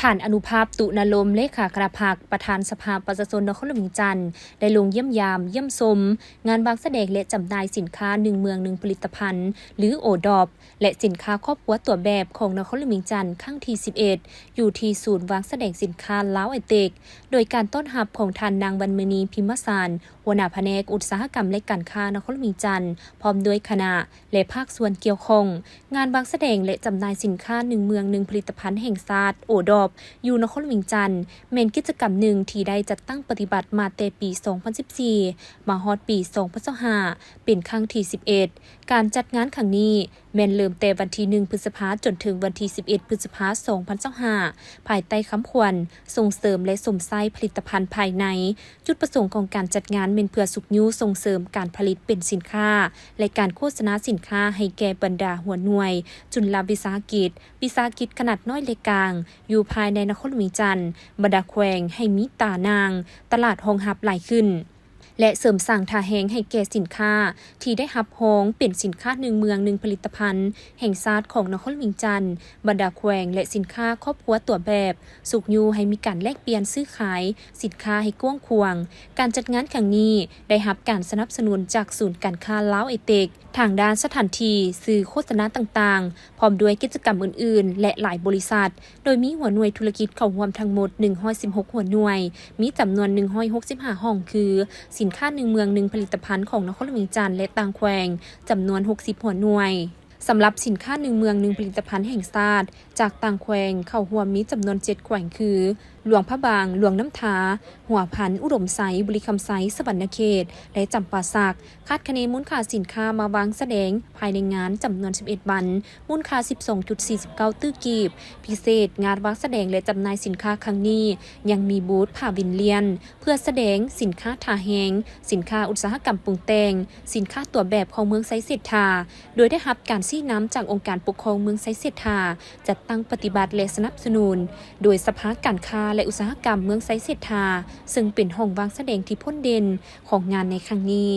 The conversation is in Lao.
ທ່ານ ອະນຸພາບ ຕຸນະລົມ ເລຂາຄະນະພັກ ປະທານສະພາປະຊາຊົນນະຄອນຫຼວງວຽງຈັນ ໄດ້ລົງຢ້ຽມຢາມ, ຢ້ຽມຊົມ ງານວາງສະແດງ ແລະ ຈຳໜ່າຍສິນຄ້າ ໜຶ່ງເມືອງ ໜຶ່ງຜະລິດຕະພັນ ຫຼື ໂອດອບ ແລະ ສິນຄ້າຄອບຄົວຕົວແບບຂອງນະຄອນຫຼວງວຽງຈັນ ຄັ້ງທີສິບເອັດ ຢູ່ທີ່ສູນວາງສະແດງສິນຄ້າລາວໄອເຕັກ ໂດຍການຕ້ອນຮັບຂອງທ່ານນາງ ວັນມະນີ ພິມມະສານ ຫົວໜ້າພະແນກອຸດສາຫະກຳ ແລະ ການຄ້ານະຄອນຫຼວງວຽງຈັນ ພ້ອມດ້ວຍຄະນະ ແລະ ພາກສ່ວນກ່ຽວຂ້ອງ. ງານວາງສະແດງ ແລະ ຈຳໜ່າຍສິນຄ້າ ໜຶ່ງເມືອງ ໜຶ່ງຜະລິດຕະພັນ ແຫ່ງຊາດ ໂອດອບ ຢູ່ນະຄອນຫຼວງວຽງຈັນ ແມ່ນກິດຈະກຳໜຶ່ງທີ່ໄດ້ຈັດຕັ້ງປະຕິບັດມາແຕ່ປີສອງພັນສິບສີ່ ມາຮອດປີສອງພັນຊາວຫ້າ ເປັນຄັ້ງທີສິບເອັດ. ການຈັດງານຄັ້ງນີ້ ແມ່ນເລີ່ມແຕ່ວັນທີໜຶ່ງ ພຶດສະພາ ຈົນເຖິງວັນທີສິບເອັດ ພຶດສະພາ ສອງພັນຊາວຫ້າ ພາຍໃຕ້ຄຳຂວັນ ສົ່ງເສີມ ແລະ ຊົມໃຊ້ຜະລິດຕະພັນພາຍໃນ. ຈຸດປະສົງຂອງການຈັດງານແມ່ນເພື່ອຊຸກຍູ້ສົ່ງເສີມການຜະລິດເປັນສິນຄ້າ ແລະ ການໂຄສະນາສິນຄ້າໃຫ້ແກ່ບັນດາຫົວໜ່ວຍຈຸນລະວິສາຫະກິດ, ວິສາຫະກິດຂະໜາດນ້ອຍ ແລະ ກາງ ຢູ່ພາຍໃນນະຄອນຫຼວງວຽງຈັນ, ບັນດາແຂວງ ໃຫ້ມີຕາໜ່າງຕະຫຼາດຮອງຮັບຫຼາຍຂຶ້ນ ແລະ ເສີມສ້າງທ່າແຮງໃຫ້ແກ່ສິນຄ້າທີ່ໄດ້ຮັບຮອງເປັນສິນຄ້າໜຶ່ງເມືອງ ໜຶ່ງຜະລິດຕະພັນ ແຫ່ງຊາດຂອງນະຄອນຫຼວງວຽງຈັນ, ບັນດາແຂວງ ແລະ ສິນຄ້າຄອບຄົວຕົວແບບ, ຊຸກຍູ້ໃຫ້ມີການແລກປ່ຽນຊື້ຂາຍສິນຄ້າໃຫ້ກວ້າງຂວາງ. ການຈັດງານຄັ້ງນີ້ໄດ້ຮັບການສະໜັບສະໜູນຈາກສູນການຄ້າລາວໄອເຕັກ ທາງດ້ານສະຖານທີ່, ສື່ໂຄສະນາຕ່າງໆ, ພ້ອມດ້ວຍກິດຈະກຳອື່ນໆ ແລະ ຫຼາຍບໍລິສັດ, ໂດຍມີຫົວໜ່ວຍທຸລະກິດເຂົ້າຮ່ວມທັງໝົດໜຶ່ງຮ້ອຍສິບຫົກຫົວໜ່ວຍ, ມີຈຳນວນໜຶ່ງຮ້ອຍຫົກສິບຫ້າຫ້ອງ ຄື ສິນຄ້າໜຶ່ງເມືອງ ໜຶ່ງຜະລິດຕະພັນຂອງນະຄອນຫຼວງວຽງຈັນ ແລະ ຕ່າງແຂວງ ຈຳນວນຫົກສິບຫົວໜ່ວຍ. ສຳລັບສິນຄ້າໜຶ່ງເມືອງ ໜຶ່ງຜະລິດຕະພັນແຫ່ງຊາດ ຈາກຕ່າງແຂວງເຂົ້າຮ່ວມມີຈຳນວນເຈັດແຂວງ ຄື ຫຼວງພະບາງ, ຫຼວງນ້ຳທາ, ຫົວພັນ, ອຸດົມໄຊ, ບໍລິຄຳໄຊ, ສະຫວັນນະເຂດ ແລະ ຈຳປາສັກ. ຄາດຄະເນມູນຄ່າສິນຄ້າມາວາງສະແດງພາຍໃນງານຈຳນວນສິບເອັດວັນ, ມູນຄ່າສິບສອງຈຸດສີ່ສິບເກົ້າຕື້ກີບ. ພິເສດ, ງານວາງສະແດງ ແລະ ຈຳໜ່າຍສິນຄ້າຄັ້ງນີ້ ຍັງມີບູດພາວິນລຽນ ເພື່ອສະແດງສິນຄ້າທ່າແຮງ, ສິນຄ້າອຸດສາຫະກຳປຸງແຕ່ງ, ສິນຄ້າຕົວແບບຂອງເມືອງໄຊເສດຖາ ໂດຍໄດ້ຮັບການຊີ້ນຳຈາກອົງການປົກຄອງເມືອງໄຊເສດຖາ ຈັດຕັ້ງປະຕິບັດ ແລະ ສະໜັບສະໜູນ ໂດຍສະພາການຄ້າ ແລະ ອຸດສາຫະກຳເມືອງໄຊເສດຖາ ເຊິ່ງເປັນຫ້ອງວາງສະແດງທີ່ພົ້ນເດັ່ນຂອງງານໃນຄັ້ງນີ້.